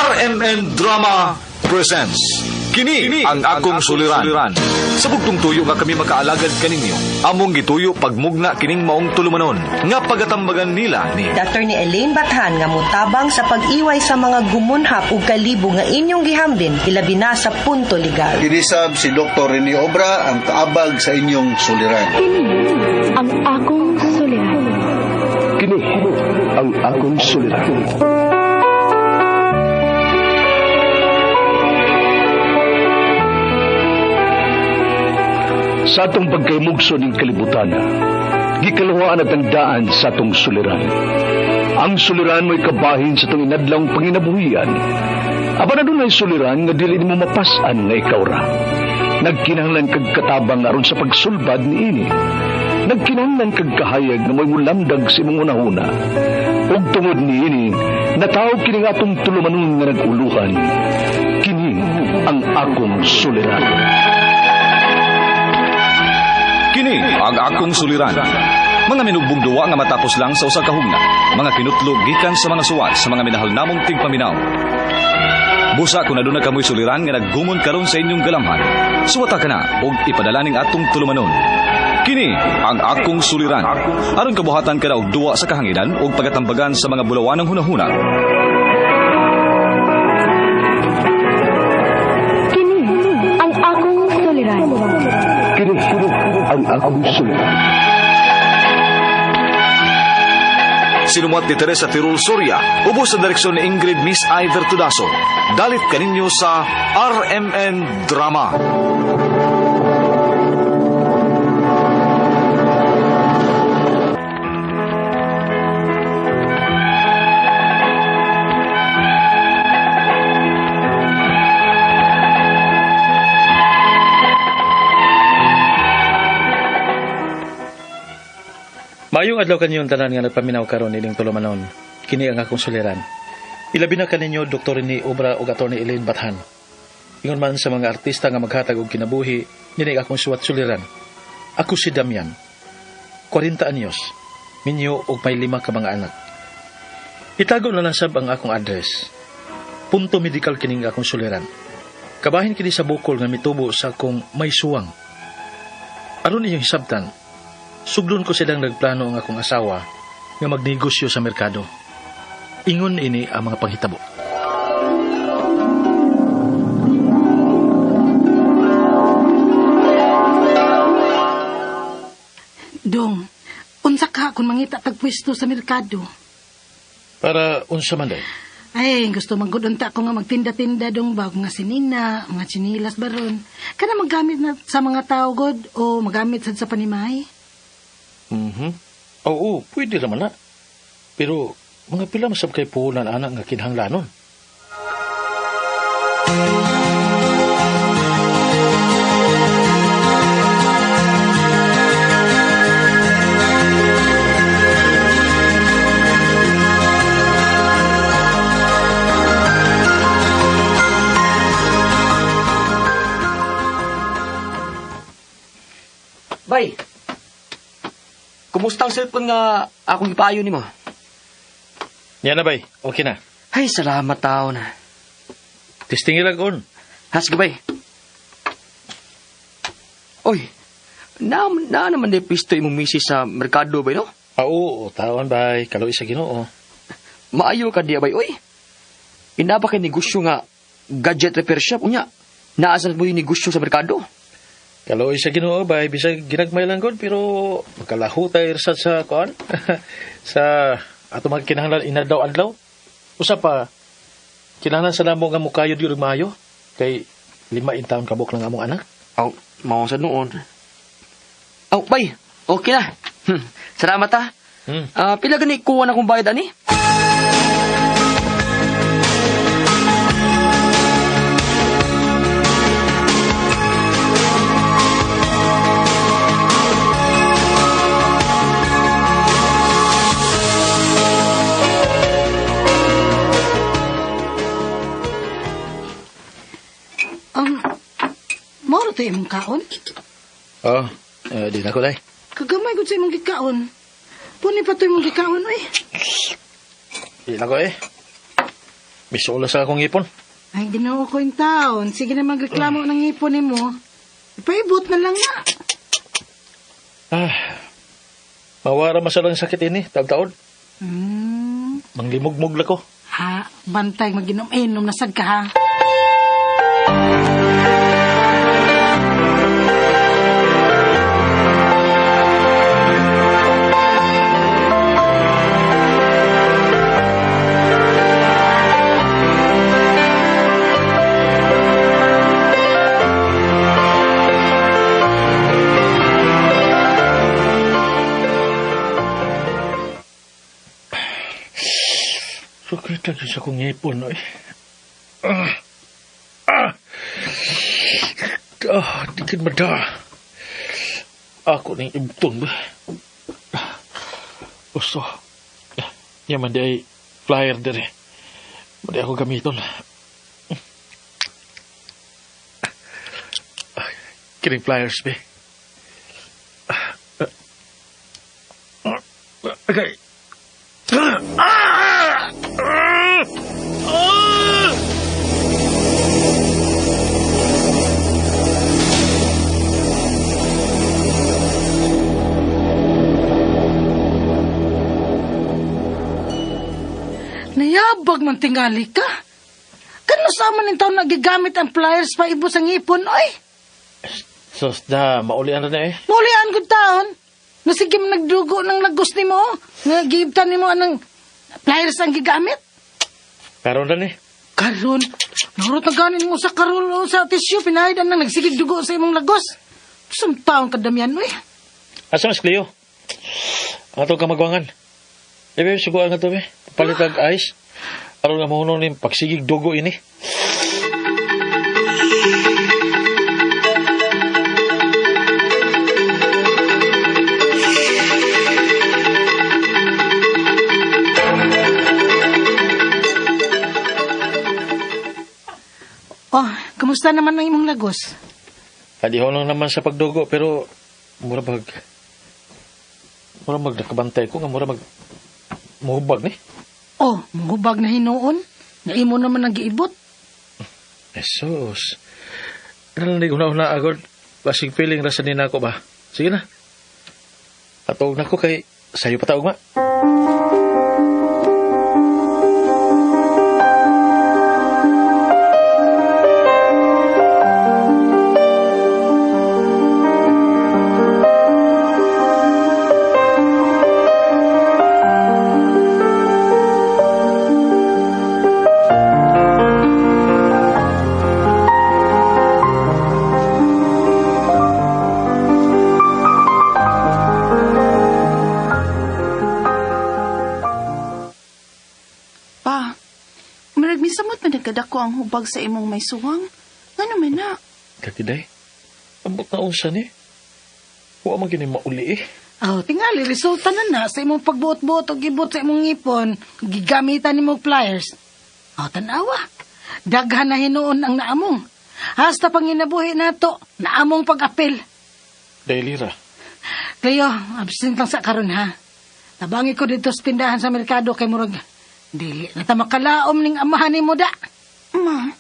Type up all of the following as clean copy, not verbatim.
RMN Drama presents Kini ang akong suliran. Sa bugtong tuyo nga kami makaalagad kaninyo. Among gituyo pagmugna kining maong tulumanon nga pagatambagan nila ni Attorney Elaine Bathan nga motabang sa pag-iway sa mga gumunhap ug kalibo nga inyong gihambin ilabi na sa punto legal. Kinisab si Dr. Rene Obra ang kaabag sa inyong suliran. Kini ang akong suliran. Kini ang akong suliran. Sa atong pagkaymugso ning kalibutan, gikaluhaan at ang daan sa atong suliran. Ang suliran mo'y kabahin sa atong inadlawng panginabuhian. Apan adunay suliran nga dili nimo mapas-an nga ikaw ra. Nagkinahanglan kag katabang aron sa pagsulbad niini. Nagkinahanglan kag kahayag nga mo'y mulamdag sa imong hunahuna. Ug tungod niini, natawag kini nga atong tulumanon nga nag-uluhan. Kini ang akong suliran. Kini ang akong suliran. Mga minugbong duwa nga matapos lang sa usa ka hugna. Mga kinutlo gikan sa mga suwat sa mga minahal namong tigpaminaw. Busa kung aduna kamoy suliran nga naggumon karon sa inyong galamhan, suwata ka na og ipadala ning atong tulumanon. Kini ang akong suliran. Aron kabuhatan ka na og duwa sa kahanginan og pagatambagan sa mga bulawanang hunahuna. Kini ang akong suliran. Kini ang akong suliran. Sinumuat ni Teresa Tirul Soria, ubos sa direksyon ni Ingrid Miss Iver Tudaso. Dalit kaninyo sa RMN Drama. Maayong adlaw kaninyong tanan nga nagpaminaw karon ining tulumanon. Kini ang akong suliran. Ilabi na kaninyo Dr. Rene Obra ug Attorney Elaine Bathan. Ingon man sa mga artista nga maghatag og kinabuhi, niini akong suwat suliran. Ako si Damian, 40 anyos, minyo og may 5 ka mga anak. Itago na lang sab ang akong address. Punto medical kining akong suliran. Kabahin kini sa bukol nga mitubo sa akong may suwang. Aron inyong hisabtan, sugdon ko silang nagplano ang akong asawa nga magnegosyo sa merkado. Ingon ini ang mga panghitabo. Dong, unsa ka kung mangita tag pwesto sa merkado? Para unsa man day? Ay, gusto man gud unta ko nga magtinda-tinda dong ba mga sinina, mga tsinilas baron. Kana magamit na sa mga tao god o magamit sad sa panimay? Mhm. Oo, pwede naman na. Pero mga pila masab kay puhunan anak nga kinahanglanon. Bay, kumusta ang cellphone nga akong ipaayo nimo? Yan na, bay. Okay na. Ay, salamat tao na. Testing lang on. Has bay. Oy, na naman di pisto imong misis sa merkado bay, no? Ah, oo, tawan, bay. Kaloy sa Ginoo. Maayo ka diya, bay. Oy, inaba kay negosyo nga gadget repair shop. Unya, naasan mo yung negosyo sa merkado? Kaloy sa Ginoo, bay. Bisag ginagmay lang god, pero magkalaho tayo sa kuan. Sa ato mga kinahanglan inadlaw-adlaw. Usa pa, kinahanglan sa namo nga mukayod yun maayo. Kay 5 in taon kabuk lang among anak. Aw, mao sa noon. Aw, bay, okay na. Salamat ha. Pila gani kuha na akong bayad ani? Moro to imong kaon? Oh, di na ko day. Kagamay gud sa imong gikaon. Puni pa to imong gikaon oy. Di na ko eh. Misuola sa akong ipon. Ay, ginoo ko yung taon. Sige na magreklamo ng ipon nimo. Ipaibot na lang na. Ah, mawara masalang sakit ini, taon-taon. Hmm. Manglimugmug la ko. Ha, bantay maginom-inom na sad ka ha. Sakit lagi sa akong ngipon, oy. Ah! Ah! Ah, dikit mada. Ako ning ibton ba? Gusto. Yaman di ay flyer dire. Madi ako gamiton. Ah, kining flyers, be. Ah, ah, ah, Okay. Ah! Ah! Ah! Nayabag man tingali ka. Kano sa man taon nagigamit ang pliers pa ibos ang ipon, oy? Sus da, maulian na eh. Mulian ko taon. Nasige man nagdugo ng lagos nimo, oh. Nga giibtan nimo anang pliers ang gigamit. Karon na ni. Karon, nahurot na ganin mo sa karol o sa tissue, pinahidan nang nagsigig dugo sa imong lagos. Isang taon kadamian, oy. Asa mas Cleo? Ang atong kamagwangan. Eh, be, suguan nga to, be. Palitag ice. Aron nga mahunon ni pagsigig dugo ini. Oh, kumusta naman ang imong lagos? Adi honong naman sa pagdugo, pero mura mag nakabantay ko nga mura mag muhubag ni. Oh, muhubag na hinuon. Na imo naman ang giibot. Jesus. Ano una-una agad. Basig feeling rasa ni nako ba? Sige na. Atog na ko kay sayo pa taog ma. Pa, murag misamot man nagkadako ang hubag sa imong may suwang. Ngano man na? Kakiday. Ambot na unsa ni. Wa man gini mauli eh. Oh, tingali, resulta na na sa imong pagbuot-buot o gibot sa imong ngipon, gigamitan nimo og pliers. Oh, tanawa. Daghan na hinuon ang naamong. Hasta panginabuhi nato, naamong pag-apil. Daily ra. Cleo, absent lang sa karon ha. Tabangi ko dito sa tindahan sa merkado kay murag dili na ta makalaom ning amahan nimo da. Ma,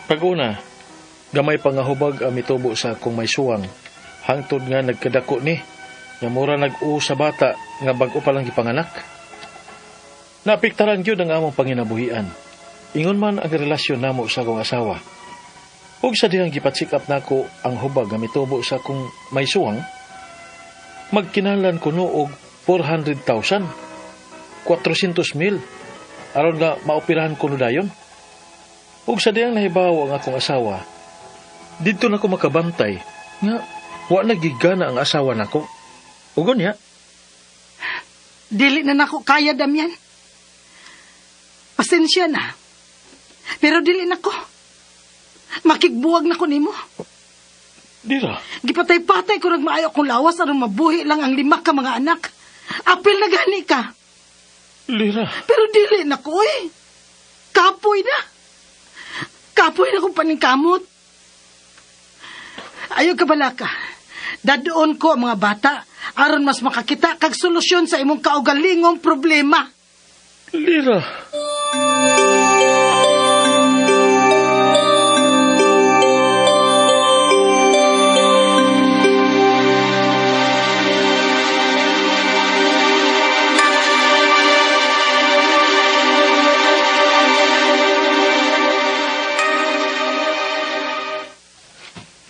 Pag-una, gamay pa nga hubag ang mitubo sa akong may suwang. Hangtod nga nagkadako ni, nga mura nag-u sa bata nga bag-o pa lang gipanganak. Napiktaran gyud ang among panginabuhian. Ingon man ang relasyon namo sa akong asawa. Ug sa dihang gipa-check up nako ang hubag nga mitubo sa akong may suwang, magkinahanglan kuno og 400,000, 400,000 aron nga maoperahan kuno dayon. Ug sa diyang nahibaw ang akong asawa, didto na ko makabantay nga wa nagigana ang asawa nako. Ug unya, Dili na nako kaya, Damian. Pasensya na. Pero dili na ko. Makigbuwag na ko nimo. Dira. Gipatay-patay ko nagmaayo akong lawas aron mabuhi lang ang 5 ka mga anak. Apil na gani ka. Lira. Pero dili na ko eh. Kapoy na. Kapoy na kong paningkamot. Ayaw ka balaka. Dadoon ko ang mga bata aron mas makakita kag solusyon sa imong kaugalingong problema. Lira.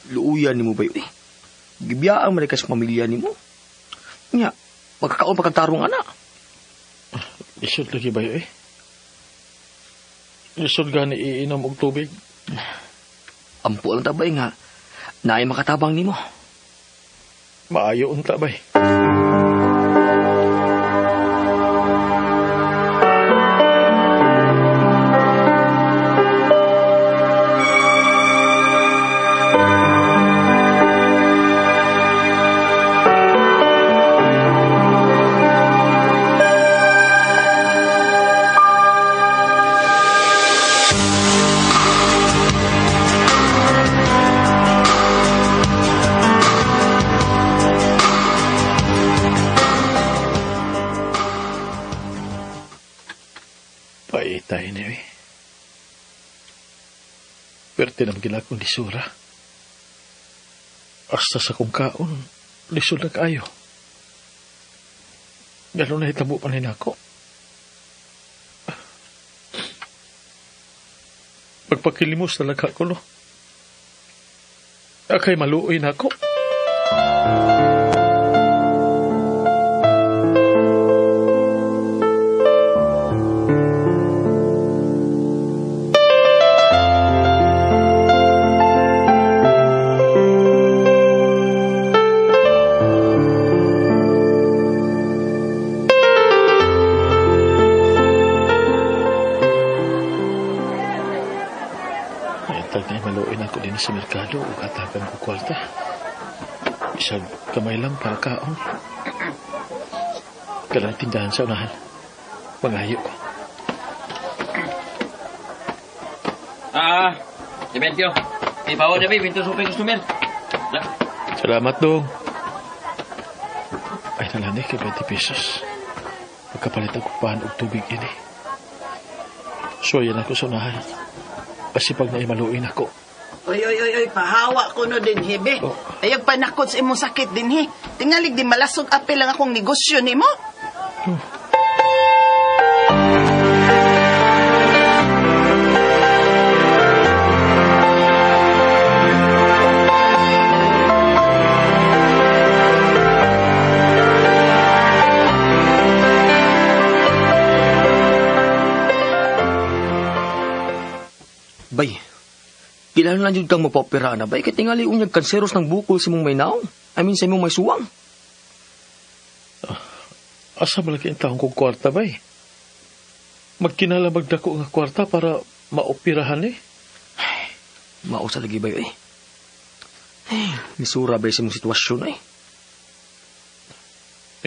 Luuyan nimo ba yun eh? Gibiyaan man ka sa pamilya nimo. Nya, magkakaon pa kag tarong ana. Isod lagi ba yun eh? Isod gani iinom og tubig. Ampo lang tabay nga, naay makatabang nimo. Maayo unta bay. Paitay niyo eh. Pwerte naman gila akong lisura. Hasta sa kong kaon, lisod na kaayo. Gano'n na hitabo pa rin ako. Pagpakilimos talaga ako, no? Akay maluoy na ako. Maluoy na ako din sa merkado ug hatagan ko kwarta. Isang kamay lang para kaon. Kanang tindahan sa unahan. Mangayo ko. Demetrio. Ibawa na ba, binto supay customer. Salamat, dong. Ay, nalani kay 20 pesos. Pagkapalit ako pahan og tubig ini. Suwayan ako sa unahan. Pasipag na imaluin ako. Oy, oy, oy, oy, pahawa ko no din, hebe. Oh. Ayag panakot sa imong sakit din, he. Tingalig di malasog apil lang akong negosyo nimo. Oh. Bay, kailangan lang yun kang mapopera na, bay. Kaya tingali unyag kanseros ng bukol sa mong may naong. I mean, sa mong may suwang. Asa malaki ang taong kong kwarta, bay? Magkinala magdako nga kwarta para maoperahan eh. Ay, mausa lagi, bay, eh. Ay, misura, bay, sa mong sitwasyon, eh.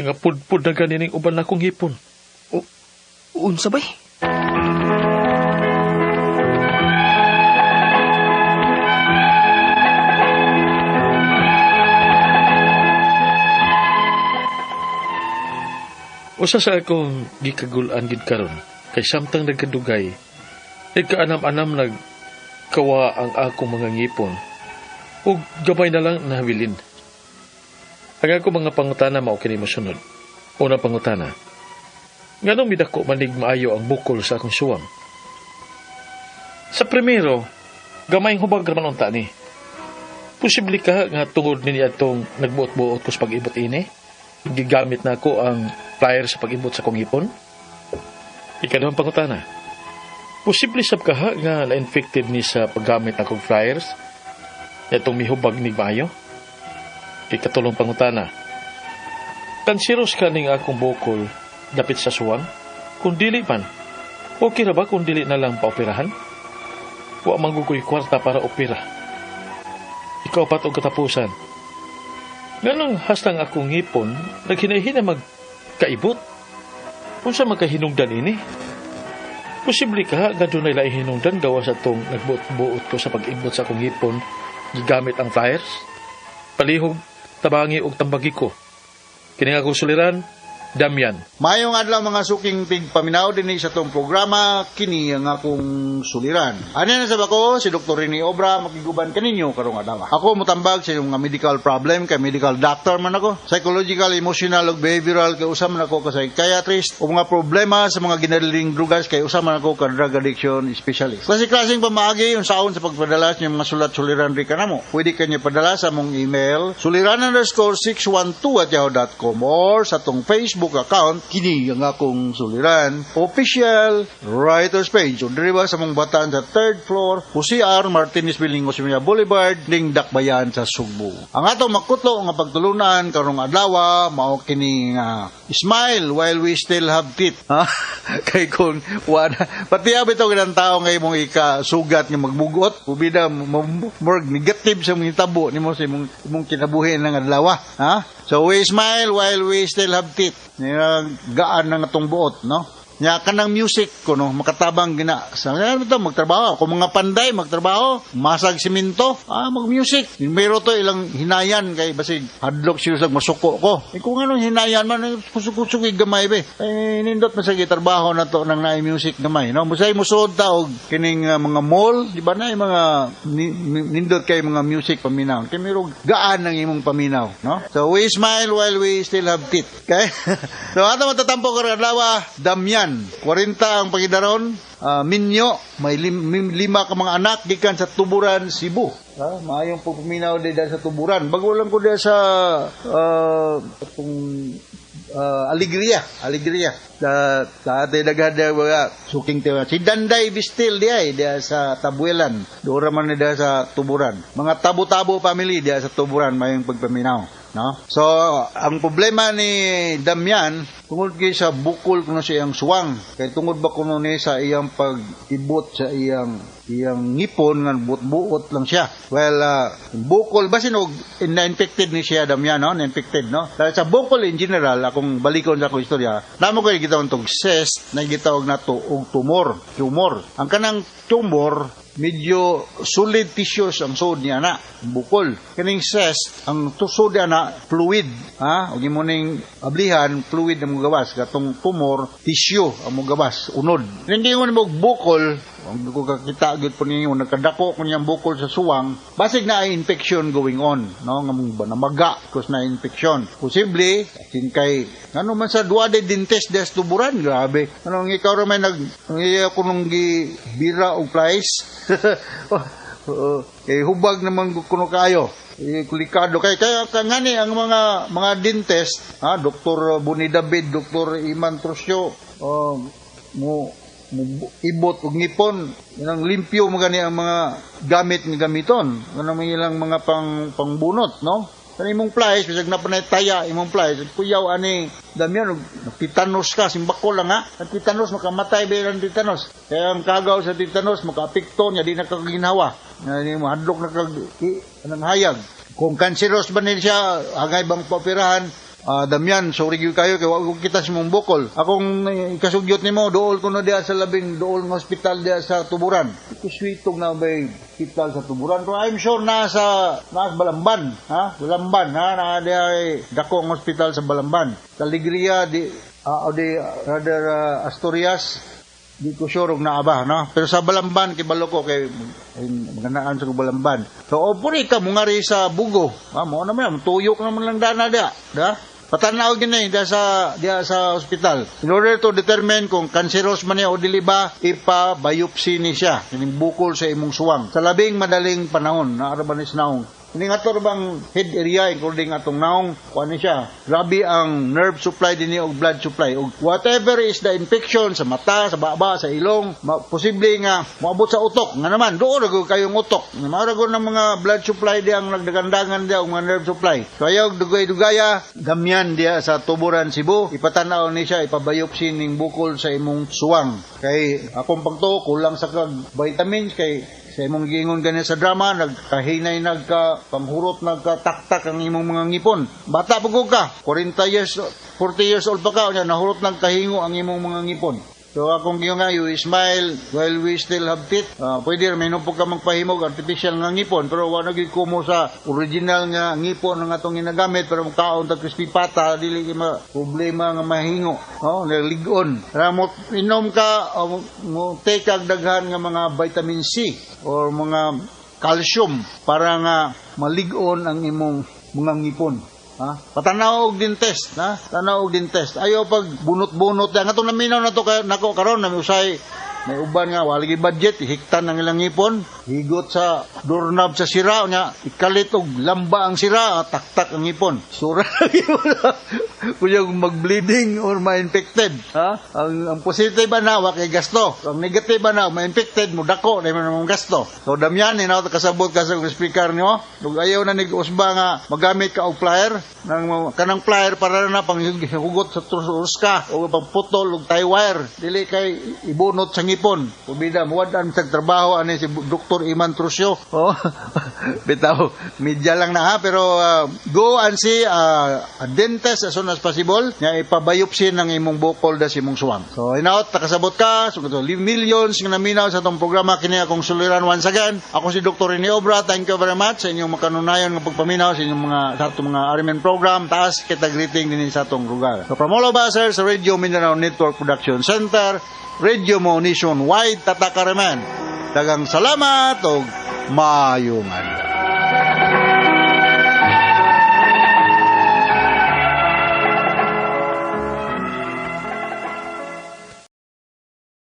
Nga pudpud na ganining uban na kong hipon. O, unsa, bay? Usa sa akong gikagulan gid karon kay samtang nagkadugay, nagkaanam-anam nagkawa ang akong mga ngipon ug gamay na lang nahabilin. Ang akong mga pangutana mao kini mosunod. Una pangutana, nganong midako manig maayo ang bukol sa akong suwang? Sa primero, gamay hubag raman unta ni. Posible ka nga tungod ni atong nagbuot-buot ko sa pag-ibot ini? Gigamit na ako ang plier sa pag-ibot sa kong hipon? Ikaduhang pangutana, posible sab kaha nga na-infected ni sa paggamit akong pliers itong mihubag ni maayo? Ikatulong pangutana, kanseros ka ning akong bukol dapit sa suwang? Kung dili man, okay ra ba kung dili na lang paoperahan? Wa manggugoy kwarta para opera. Ikaw pat og katapusan. Nganong hastang akong ngipon, naghinay-hinay magkaibot. Unsa man kay hinungdan ini? Posible ka nga dunay laing hinungdan gawas atong nagbuot-buot ko sa pag-ibot sa akong ngipon gigamit ang pliers? Palihog, tabangi og tambagi ko. Kini nga akong suliran, Damian. Maayong adlaw, mga suking tigpaminaw, dinhi sa atong programa, kini ang akong suliran. Ani na sa bako si Dr. Rene Obra, makiguban kaninyo karong adlaw. Ako mutambag sa inyong mga medical problem kay medical doctor man ako. Psychological, emotional ug behavioral kay usa man ako ka psychiatrist, o mga problema sa mga ginadaling drugas kay usa man ako ka drug addiction specialist. Klase-klaseng pamaagi unsaon sa pagpadala sa inyong mga sulat suliran ri kanamo. Pwede kanyo padala sa among email suliran_612@yahoo.com or sa atong Facebook account, kini ang akong suliran official writers page. O diri ba sa mong bataan sa third floor, Jose R. Martinez Building, Jose Boulevard, ning Dakbayan sa Sugbo. Ang atong makutlo nga pagtulunan karong adlaw mao kini nga "Smile while we still have teeth." Ha? Kay kung wala pati abi to ganang tao nga imong ika sugat nga magbugot, ubida more negative sa imong hitabo nimo sa imong kinabuhi ng adlaw, ha? So we smile while we still have teeth. Nga gaan na nga tong buot, no? Nya kanang music ko, no, makatabang gina sa ano to magtrabaho. Kung mga panday magtrabaho, masag simento, mag-music. Pero to ilang hinayan kay basig hadlok siya sa masuko ko. Eh, kung anong hinayan man, eh, kusog-kusog gamay be. Eh, nindot man sa trabaho na to nang naay music gamay, no? Musay musod ta og kining mga mall, di ba, na mga nindot kay mga music paminaw. Kay murag gaan ang imong paminaw, no? So we smile while we still have teeth. Okay? So ato matatampo karon adlaw, Damian, 40 ang pangidaron, minyo, may lima ka mga anak gikan sa Tuburan, Cebu. Ha, maayong pagpaminaw di sa Tuburan. Bago lang ko diha sa atong Alegria, Alegria. Sa ate daghan diha mga suking tiwa. Si Danday Bistil diha eh, diha sa Tabuelan. Doon raman ni diha sa Tuburan. Mga tabo-tabo family diha sa Tuburan, maayong pagpaminaw. No? So, ang problema ni Damian, tungod kay sa bukol kuno sa iyang suwang. Kay tungod ba kuno ni sa iyang pag-ibot sa iyang ngipon nga buot-buot lang siya. Well, bukol basin og na-infected ni siya, Damian, no? Na-infected, no? Dahil sa bukol in general, akong balikon sa akong istorya, namo ko gitawag tog cyst, na gitawag nato og tumor, tumor. Ang kanang tumor, medyo solid tissues ang sud niya na bukol. Kaning cyst, ang tusod niya na fluid, ha? Ug imo ning ablihan, fluid ang gawas. Katong tumor, tissue ang gawas, unod. Hindi mo mo bukol, ang ko kakita gyud po ninyo nagkadako kun niyang bukol sa suwang, basig na ay infection going on, no? Nga mong namaga cause na infection. Posible asin kay ngano man sa duwa de dentist des Tuburan, grabe. Ano ang ikaw ra may nag ang iya kunong gi bira og pliers. Oo, kay hubag naman kuno kayo. Eh, kulikado kay kaya kangani ang mga dentist, ha, Dr. Buni David, Dr. Iman Trosio, mo mo ibot og ngipon, ilang limpyo mo gani ang mga gamit nga gamiton, kanang mga ilang mga pangbunot, no? Kani imong pliers, bisag na panay taya imong pliers, kuyaw ani Damian og tetanus ka, simbako lang, ha. Ang tetanus makamatay ba ang tetanus? Kaya ang kagaw sa tetanus makaapekto niya, di na kaginhawa. Nga ni mo hadlok na kag anang hayag. Kung cancerous ba ni siya, hangay bang paoperahan? Ah, Damian, sorry gyud kayo kay wa ko kita sa imong bukol. Akong ikasugyot nimo, duol ko na diha sa labing duol nga ospital diha sa Tuburan. Kuswitog na bay hospital sa Tuburan. Pero I'm sure nasa Balamban, ha? Balamban, ha? Na diha ay dako ang ospital sa Balamban. Sa Alegria di o di rather Asturias, di ko sure og naa ba, no? Pero sa Balamban kibalo ko kay ay, maganaan sa Balamban. So, o puri ka mo nga rin sa Bugo. Ah, mo naman, tuyok naman lang dana diha, da? Patanaw gini diha sa ospital. In order to determine kung cancerous man niya o dili ba, ipa-biopsy ni siya. Kining bukol sa imong suwang. Sa labing madaling panahon, naara ba ni sa naong? Kining ato bang head area including atong naong, kuan ni siya. Grabe ang nerve supply dinhi og blood supply. Og whatever is the infection sa mata, sa baba, sa ilong, posible nga moabot sa utok. Nga naman, doon ra gyud kayong utok. Nga mao ra gyud ng mga blood supply diha ang nagdagandangan diha og mga nerve supply. So ayaw dugay-dugaya, Damian diha sa Tuburan, Cebu, ipatan-aw ni siya, ipabiopsy ning bukol sa imong suwang. Kay akong pagtuo, kulang sa kag vitamins kay sa Sa imong giingon gani sa drama, nagkahinay, nagka panghurot, nagkataktak ang imong mga ngipon. Bata pa ko ka, 40 years, 40 years old pa ka, unya nahurot nagkahingo ang imong mga ngipon. So akong giyo nga, you smile while we still have teeth. Pwede rin, may po ka magpahimog artificial nga ngipon, pero wala gyud kumo sa original nga ngipon nga atong ginagamit, pero kaon ta crispy pata, dili kay ma problema nga mahingo. No, lig-on. Mo inom ka o mo take kag daghan nga mga vitamin C or mga calcium para nga malig-on ang imong mga ngipon. Ha? Patanaw og dentist, ha? Tanaw og dentist. Ayaw pag bunot-bunot. Ang atong naminaw na to nako karon na usay may uban nga wala gyud budget, hiktan ang ilang ngipon, higot sa doorknob sa sira nya, ikalit og lamba ang sira, taktak ang ngipon. Sura kuya mag-bleeding or ma-infected, ha? Ang positive na wa kay gasto. Ang negative na ma-infected mo dako na mo gasto. So damyan ni na kasabot ka sa speaker nimo. Ug ayaw na nig usba nga magamit ka og plier nang kanang plier para na pang hugot sa truska o pangputol og tie wire, dili kay ibunot sa ngipon. Pubida muwad-an sa trabaho ani si Dr. Iman Trusio. Oh. Bitaw, media lang na ha, pero go and see a dentist as soon as possible nga ipabiopsy ng imong bukol da sa imong suwang. So hinaot nakasabot ka, so millions nga naminaw sa atong programa, kini akong suliran once again. Ako si Dr. Rene Obra. Thank you very much sa inyong makanunayon nga pagpaminaw sa inyong mga sa atong mga RMN program. Taas kita greeting din sa atong lugar. So from all of us here sa Radio Mindanao Network Production Center, Radio Mo Nationwide, Tatak RMN. Daghang salamat og maayong adlaw.